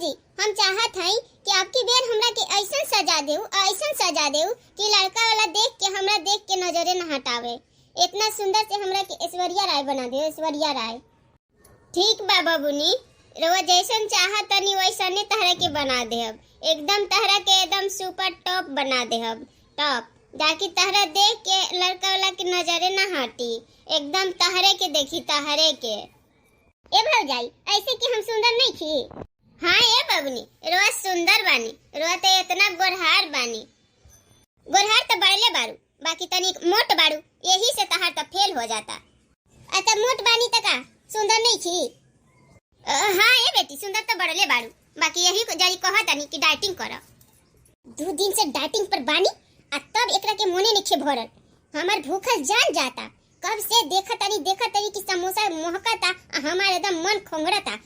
बाबूजी, हम चाहत हई कि आपकी बेर हमरा के ऐसन सजा देऊ, ऐसन सजा देऊ कि लड़का वाला देख के, हमरा देख के नजरे न हटावे। इतना सुंदर से हमरा के ऐश्वर्या राय बना दे, ऐश्वर्या राय। ठीक बा बाबूनी, रउआ जैसन चाहत तनी वैसने तहरा के बना देहब। एकदम तहरा के एकदम सुपर टॉप बना देहब, टॉप, जाकि तहरा देख के लड़का वाला के नजरे न हटी, एकदम तहरे के देखी, तहरे के। ए भौजाई, ऐसे कि हम सुंदर नहीं थी? हाँ ए बबनी, रोआ सुंदर बानी, रोआ तो इतना गोरहार बानी। गोरहार तो बढ़ले बारू, बाकी तनिक मोट बारू, यही से तहार तो फेल हो जाता। अच्छा मोट बानी त का सुंदर नहीं थी? हाँ ए बेटी, सुंदर तो बढ़ले बारू, बाकी यही को जरी कह तनी कि डाइटिंग कर। 2 दिन से डाइटिंग पर बानी आ तब एकरा के मोने नइखे भरल। हमार भूखल जान जाता। कब से देखा तनी, देखा तनी कि समोसा महकता आ हमार एकदम मन खोंगड़ता।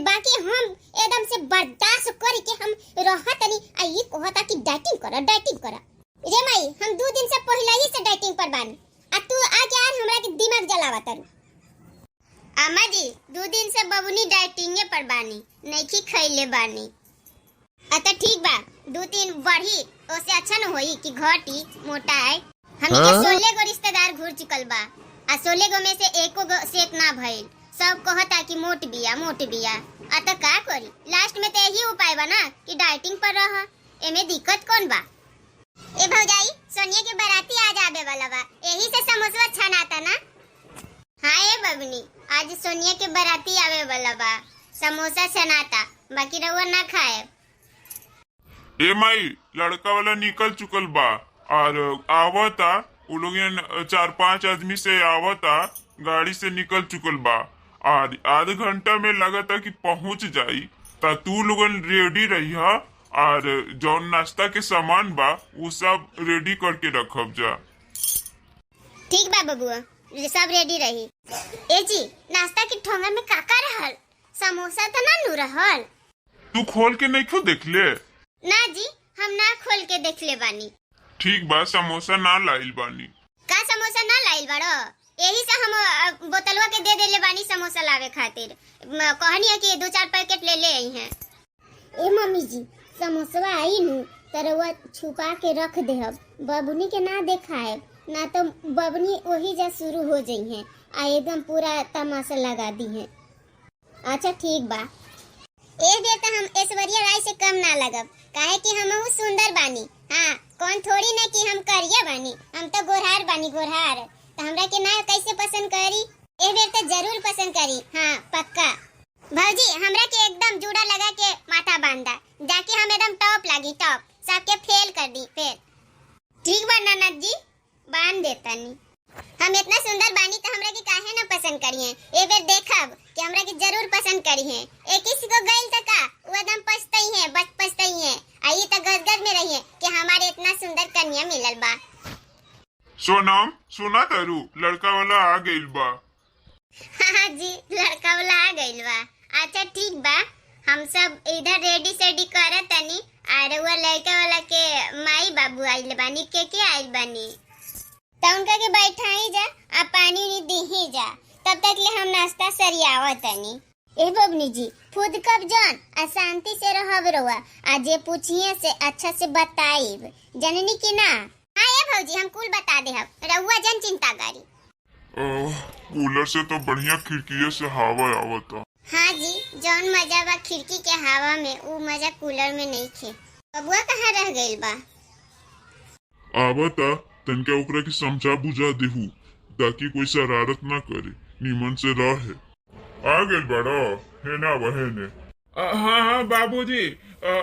बाकी हम एकदम से बर्दाश्त करके हम रहतनी आ ये कहता कि डाइटिंग कर, डाइटिंग कर। रे माई, हम 2 दिन से पहले ही से डाइटिंग पर बानी आ तू आके यार हमरा के दिमाग जलावा तारू। अम्मा जी, 2 दिन से बबुनी डाइटिंगे पर बानी, नइखी खैले बानी। अच्छा ठीक बा, दू तीन बढ़ी ओसे अच्छा न होई कि घटी मोटा है। हमनी के 16 गो रिश्तेदार घूर चुकल बा आ 16 गो में से एको गो सेट ना भइल। सब कहता कि मोट बिया, मोट बिया। आ त का करी? लास्ट में तो यही उपाय बा ना कि डाइटिंग पर रह। एमे दिक्कत कौन बा? ए भौजाई, सोनिया के बाराती आज आवे वाला बा, यही से समोसवा छनाता ना? हाँ ए बबनी, आज सोनिया के बाराती आवे वाला बा, समोसा छनाता, बाकी रउआ ना खाए। ए माई, लड़का वाला निकल चुकल बा और आवता उ लोग, चार पांच आदमी से आवता, गाड़ी से निकल चुकल बा और आध घंटा में लगता कि पहुंच जाई। ता तू लोगन रेडी रही और जौन नाश्ता के सामान बा वो सब रेडी करके रखब जा। ठीक बा बबुआ, सब रेडी रही। ए जी, नाश्ता के ठोंगा में काका रहल? समोसा तो ना नू रहल? तू खोल के नहीं क्यों देख ले? ना जी, हम ना खोल के देख ले बानी। ठीक बा, समोसा ना लाइल बानी। का समोसा ना लाइल बाड़ो? यही से हम बोतलवा के दे देले बानी समोसा लावे खातिर। कहनी है कि दो चार पैकेट ले ले आई हैं। ए मम्मी जी, समोसवा आई नु त रउआ छुपा के रख देहब, बबुनी के ना देखाएब, ना तो बबनी वही जा शुरू हो जई हैं आ एकदम पूरा तमाशा लगा दी हैं। अच्छा ठीक बा। ए बेर त हम ऐश्वर्या राय से कम ना लगब, काहे कि हमहू सुंदर बानी। हाँ, कौन थोड़ी ना कि हम करिया बानी, हम तो गोरहार बानी, गोरहार। तो हमरा के ना कैसे पसंद करी? ए बेर तो जरूर पसंद करी, हाँ पक्का। भौजी, हमरा के एकदम जूड़ा लगा के माथा बांधा, जाके हम एकदम टॉप लागी, टॉप, सबके फेल कर दी फेल। ठीक बा ननद जी, बांध देतानी। हम इतना सुंदर बानी तो हमरा के काहे ना पसंद करी है? ए बेर देखब कि हमरा के जरूर पसंद करी है। 21 को गइल त का वो एकदम पछतई है, बस पछतई है। आई त गदगद में रही है कि हमारे इतना सुंदर कन्या मिलल बा। सोनम, सुना तारू? लड़का वाला आ गइल बा। हाँ जी, लड़का वाला आ गइल बा। अच्छा ठीक बा, हम सब इधर रेडी सेडी करत तनी और वो लड़का वाला के माई बाबू आइल बानी, के आइल बानी, त उनका के बैठाई जा आ पानी उनी दीही जा, तब तक ले हम नाश्ता सरियावत तनी। ए बबनी जी, खुद कब जान आ शांति से रहब रउआ आ जे पूछिए से अच्छा से बताइब, जननी की ना? हाँ ए भौजी, हम कुल बता देहब, रउआ जन चिंता करी। ओह, कूलर से तो बढ़िया खिड़कीये से हवा आवता। हाँ जी, जौन मजा बा खिड़की के हवा में ऊ मजा कूलर में नहीं खे। बबुआ कहाँ रह गइल बा? आवता। तनका ओकरा के समझा बुझा देहू ताकि कोई शरारत ना करे, निमन से रहे। आ गइल बड़ो है ना बहने? हाँ हाँ बाबूजी,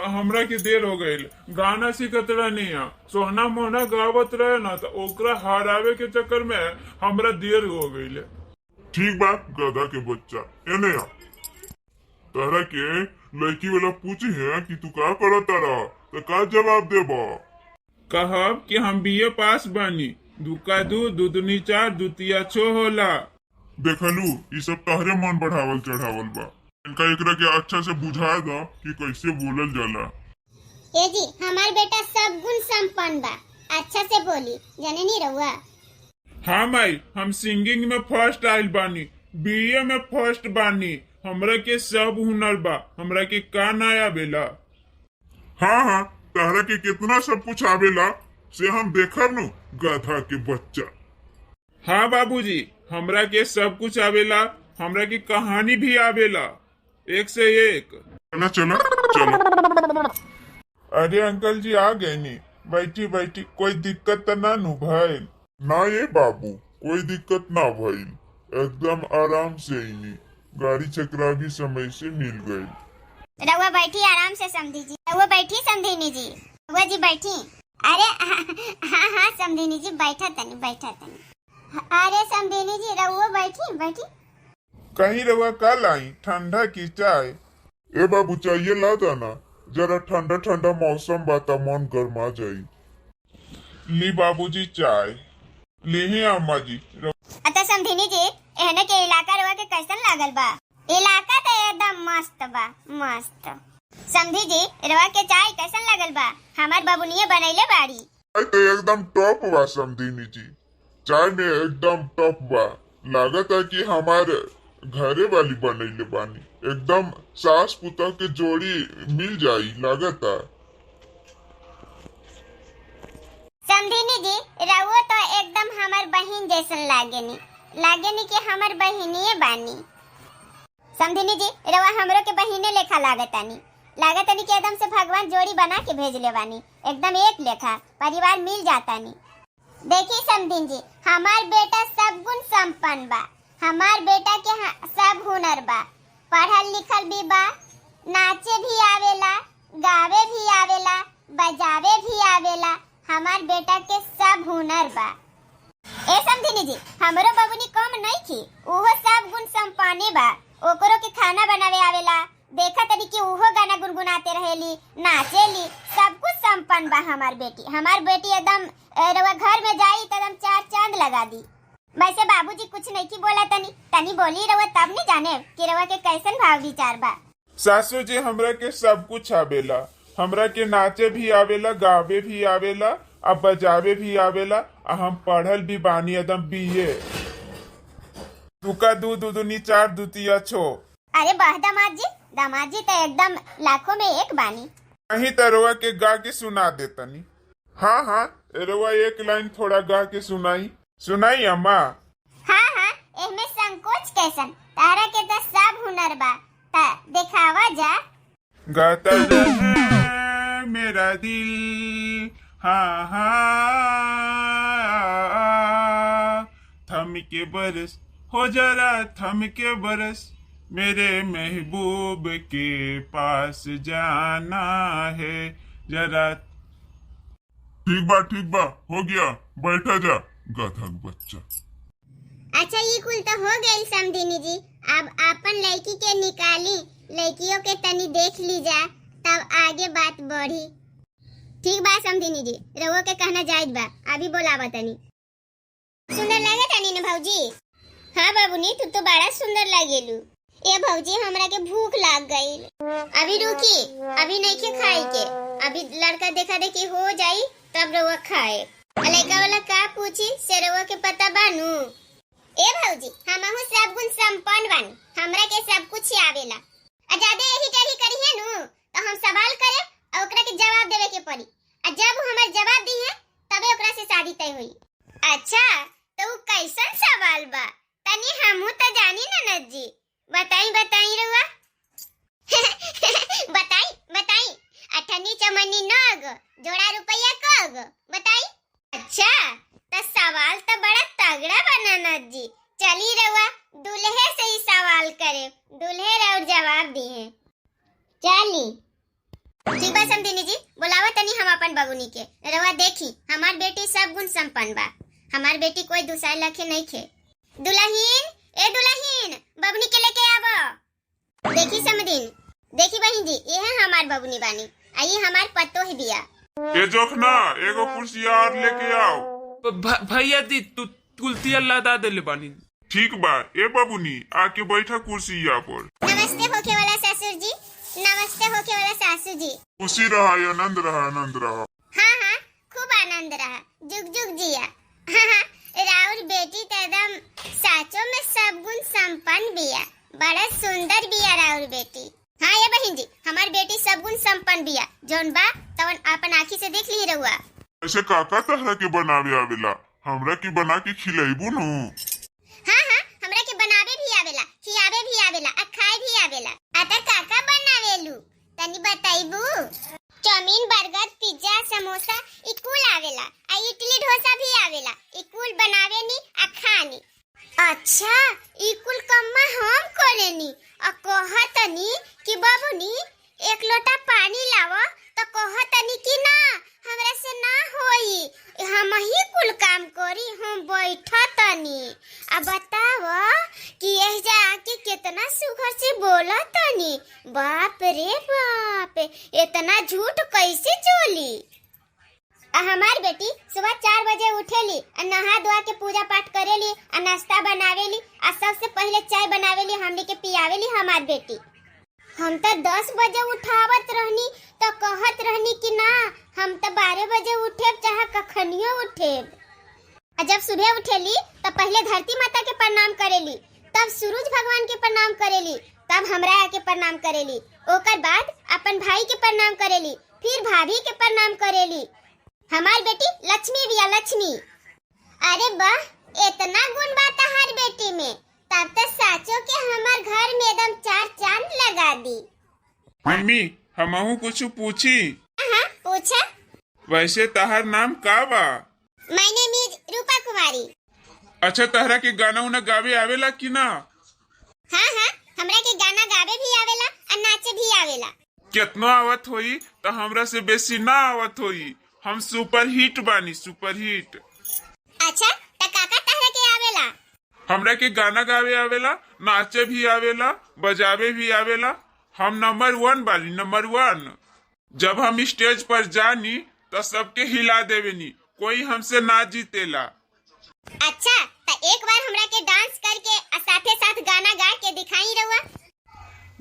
हमरा के देर हो गईल। गाना सीखत रहनी है, सोहना मोहना गावत रहे ना, तो ओकरा हरावे के चक्कर में हमरा देर हो गईल। ठीक बा गधा के बच्चा, एने आ। तहरा के लड़की वाला पूछी है कि तू का करत तारा, तो का जवाब देबा? कहब कि हम बीए पास बानी। दुका दू, दुदनी चार, दुतिया छो होला। देखलू, ई सब तहरे मन बढ़ावल चढ़ावल बा। इनका एकरा के अच्छा से बुझा दा कि कैसे बोलल जाला। ए जी, हमार बेटा सब गुण संपन्न बा, अच्छा से बोली, जननी रउआ? हाँ माई, हम सिंगिंग में फर्स्ट आइल बानी, बीए में फर्स्ट बानी। हमरा के सब हुनर बा, हमरा के का ना आवेला। हाँ हाँ, तहरा के कितना सब कुछ आवेला से हम देखब नु, गधा के बच्चा। हाँ बाबूजी, हमरा के सब कुछ आवेला, हमरा के कहानी भी आवेला, एक से एक। चला चला चलो। अरे अंकल जी आ गए नी, बैठी बैठी, कोई दिक्कत तो ना नु भइल? ना ये बाबू, कोई दिक्कत ना भइल, एकदम आराम से आईनी, गाड़ी चकरा भी समय से मिल गई। रउआ बैठी आराम से समधी जी, रउआ बैठी समधिनी जी, रउआ जी बैठी। अरे हाँ हाँ समधिनी जी, बैठा तनी बैठा तनी। अरे समधिनी जी रउआ बैठी बैठी। कहीं रउआ कल आई ठंडा की चाय? ए बाबू चाहिए ला जाना, जरा ठंडा ठंडा मौसम बाता मन गर्मा जाई। ली बाबूजी चाय ली अम्मा जी। अतः समधिनी जी, एहने के इलाका रउआ के कैसन लागल बा? इलाका तो एकदम मस्त बा, मस्त। समधी जी, रउआ के चाय कैसन लागल बा? हमार बबुनिये बनैले बाड़ी। चाय तो एकदम टॉप बा समधिनी जी, चाय में एकदम टॉप बा। लागत है कि हमारे घरे वाली बनैले बानी, एकदम सास पुता के जोड़ी मिल जाई लागत है। समधिनी जी, रउआ तो एकदम हमार बहिन जैसन लागेनी, लागेनी कि हमार बहिनिये बानी। समधिनी जी, रउआ हमरो के बहिने लेखा लागतानी, लागतानी कि एकदम से भगवान जोड़ी बना के भेजले बानी, एकदम एक लेखा परिवार मिल जातानी। देखी समधिन जी, हमार बेटा सब गुण संपन्न बा, हमार बेटा के सब हुनर बा, पढ़ल लिखल भी बा, नाचे भी आवेला, गावे भी आवेला, बजावे भी आवेला, हमार बेटा के सब हुनर बा। ए समधिनी जी, हमरो बबुनी कम नहीं थी, उहो सब गुण संपन्ने बा, ओकरो के खाना बनावे आवेला, देखा तनी कि उहो गाना गुनगुनाते रहेली, नाचेली, सब कुछ संपन्न बा हमार बेटी। हमार बेटी एकदम रउआ घर में जाई त एकदम चार चांद लगा दी। वैसे बाबूजी कुछ नहीं की बोला तनी तनी बोली रउआ तब नहीं जाने कि रउआ के कैसन भाव विचार बा। सासू जी, हमरा के सब कुछ आवेला, हमरा के नाचे भी आवेला, गावे भी आवेला, आ बजावे भी आवेला, आ हम पढ़ल भी बानी एकदम बीए। दुका दू दू दूनी चार दुतिया छो। अरे वाह दामाद जी, दामाद जी तो एकदम लाखों में एक बानी। कहीं तो रउआ के गा के सुना देतनी। हाँ हाँ, रउआ एक लाइन थोड़ा गा के सुनाई, सुनाई अम्मा। हाँ हाँ, एहमे संकोच कैसन, तारा के तो सब हुनर बा, ता देखावा जा। गाता रहे मेरा दिल, हाँ हाँ, थम के बरस हो जरा, थम के बरस, मेरे महबूब के पास जाना है जरा। ठीक बा ठीक बा, हो गया, बैठा जा गधा के बच्चा। अच्छा ये कुल तो हो गई समधिनी जी, अब आपन लड़की के निकाली, लड़कियों के तनी देख ली जा, तब आगे बात बढ़ी। ठीक बा समधिनी जी, रउआ के कहना जायज बा, अभी बोलावा तनी। सुंदर लगे तनी न भौजी? हाँ बाबूनी, तू तो बड़ा सुंदर लागेलू। ए भौजी, हमरा के भूख लाग गई। अभी रुकी, अभी नहीं के खाई के, अभी लड़का देखा देखी हो जाई तब रउआ खाए। लड़का वाला का पूछी से रउआ के पता बानू। ए भौजी, हमहू सब गुण संपन्न बानी, हमरा के सब कुछ आवेला। आ ज्यादा यही टेढ़ी करी है नु तो हम सवाल करे और ओकरा के जवाब देवे के पड़ी, आ जब वो हमर जवाब दी है तबे ओकरा से शादी तय हुई। अच्छा तो उ कैसन सवाल बा, तनी हमहू तो जानी ना ननद जी, बताई बताई रउआ। बताई बताई, अठन्नी चमन्नी नग जोड़ा रुपया कग, बताई। अच्छा तो सवाल तो बड़ा तगड़ा बा ननद जी, चली रउआ दूल्हे से ही सवाल करे, दूल्हे और जवाब दिए। चली ठीक बा समधिनी जी, बुलावा तनी हम अपन बबुनी के। रउआ देखी हमार बेटी सब गुण संपन्न बा, हमार बेटी कोई दूसरा लखे नहीं खे। दुल्हीन, ए दुल्हीन, बबुनी के लेके आवो। देखी समधिन, देखी बहन जी, ये है हमार बबुनी बानी, आई हमार पतो ही बिया। ए जोखना, एगो कुर्सी और लेके आओ। भैया जी, तू कुलतिया लदा देले बानी। ठीक बा, ए बबुनी आके बैठा कुर्सिया पर। नमस्ते होखे वाला ससुर जी, नमस्ते होखे वाला सासू जी। खुशी रहा, आनंद रहा, आनंद रहा। हाँ हाँ, खूब आनंद रहा, जुग जुग जिया। हाँ हाँ, राउर बेटी तो एकदम साचो में सब गुण संपन्न बिया। बड़ा सुंदर बिया राउर बेटी। हाँ ये बहन जी, हमार बेटी सब गुण संपन्न बिया, जौन बा तवन अपन आँखी से देख ली रहुआ। ऐसे काका तहरा के बनावे आवेला? हमरा के बना के खिलाइबू नु? हाँ हाँ, हमरा के बनावे भी आवेला, खियावे भी आवेला आ खाए भी आवेला। आता काका बनावेलू तनी बताइबू? चाउमीन, बर्गर, पिज्जा, समोसा इ कुल आवेला आ इडली डोसा भी आवेला। इ कुल बनावे नी आ खानी। अच्छा, इ कुल कम्मा हम करेनी आ कहतनी कि बाबूनी एक लोटा पानी लावा तो कहतनी कि ना हमरा से ना होई, हम ही कुल काम करी, हम बैठतनी। आ बताव कि एहजा आके कितना सुघर से बोलतनी। बाप रे बाप, इतना झूठ कैसे चोली। आ हमार बेटी सुबह 4 बजे उठेली आ नहा धोआ के पूजा पाठ करेली आ नाश्ता बनावेली आ सबसे पहले चाय बनावेली, हमनी के पियावेली हमार बेटी। हम तो 10 बजे उठावत रहनी तो कहत रहनी कि ना हम तो 12 बजे उठेब चाहे कखनियो उठेब। आ जब सुबह उठेली तो पहले धरती माता के प्रणाम करेली, तब सूरज भगवान के प्रणाम करेली, तब हमरा आके प्रणाम करेली, ओकर बाद अपन भाई के प्रणाम करेली, फिर भाभी के प्रणाम करेली। हमार बेटी लक्ष्मी बिया, लक्ष्मी। अरे वाह, इतना गुण बा हर बेटी में, तब तो साचो के हमार घर में एकदम 4 चांद लगा दी। मम्मी हमहू कुछ पूछी? हाँ पूछा। वैसे तहार नाम का बा? My name is Rupa Kumari. अच्छा, तहरा के गाना उना गावे आवेला कि ना? हाँ हाँ, हमरा के गाना गावे भी आवेला और नाचे भी आवेला। केतनो आवत होई तो हमरा से बेसी ना आवत होई। हम सुपर हिट बानी, सुपर हिट। अच्छा, त काका तहरा के आवेला? हमरा के गाना गावे आवेला, नाचे भी आवेला, बजावे भी आवेला। हम नंबर 1 बानी, नंबर 1। जब हम स्टेज पर जानी तो सबके हिला देवेनी, कोई हमसे ना जीतेला। अच्छा, त एक बार हमरा के डांस करके और साथे साथ गाना गा के दिखाई रहुआ।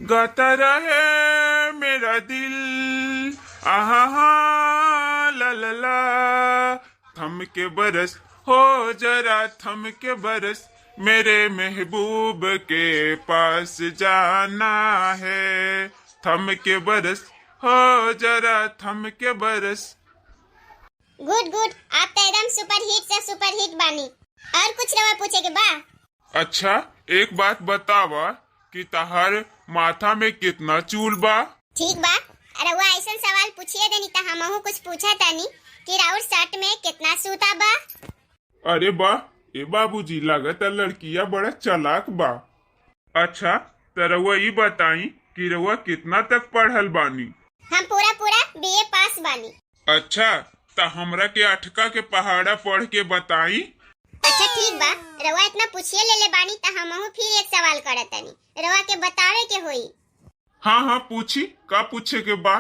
गाता रहे मेरा दिल, आहा हा ला ला ला, थम के बरस हो जरा थम के बरस, मेरे महबूब के पास जाना है, थम के बरस हो जरा थम के बरस। गुड गुड, आप तो एकदम सुपर हिट से सुपर हिट बानी। और कुछ रवा पूछे के बा? अच्छा, एक बात बतावा कि तहार माथा में कितना चूल बा? ठीक बा, अरे वो ऐसा सवाल पूछिए देनी त हमहू कुछ पूछा तानी कि राउर शर्ट में कितना सूता बा? अरे बा, ए बाबूजी, लागत लड़किया बड़ा चालाक बा। अच्छा, त रउआ ई बताई कि रउआ कितना तक पढ़ल बानी? हम पूरा पूरा बीए पास बानी। अच्छा, त हमरा के अटका के पहाड़ा पढ़ के बताई। अच्छा ठीक बा, रउआ इतना पूछिए ले ले बानी त हमहू फिर एक सवाल करत तानी, रउआ के बतावे के होई। हाँ हाँ पूछी, का पूछे के बा?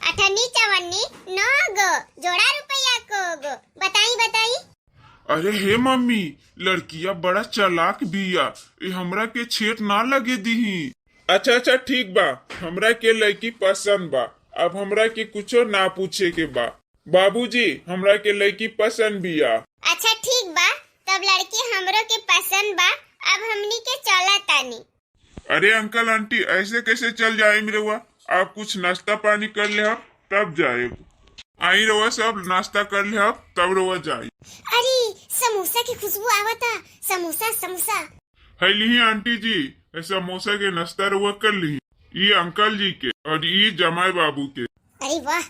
98 54 9 गो जोड़ा रुपया को गो, बताई बताई। अरे हे मम्मी, लड़किया बड़ा चालाक बिया, ये हमरा के छेट ना लगे दीही। अच्छा अच्छा ठीक बा, हमरा के लड़की पसंद बा, अब हमरा के कुछो ना पूछे के बा। बाबूजी, हमरा के लड़की पसंद बिया। अच्छा ठीक बा, तब लड़की हमरो के पसंद बा, अब हमनी के चला तानी। अरे अंकल आंटी, ऐसे कैसे चल जाए रउआ? आप कुछ नाश्ता पानी कर ले तब जाए। आई रउआ सब नाश्ता कर ले तब रउआ जाए। अरे समोसा की खुशबू आवता, समोसा समोसा। है ली आंटी जी, समोसा के नाश्ता रउआ कर ली, ये अंकल जी के और ये जमाई बाबू के। अरे वाह,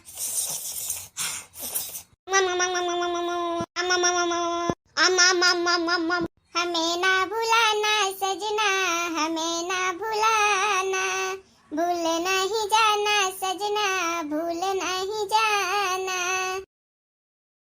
हमें ना भुलाना सजना, हमें ना भुलाना, भूल नहीं जाना सजना,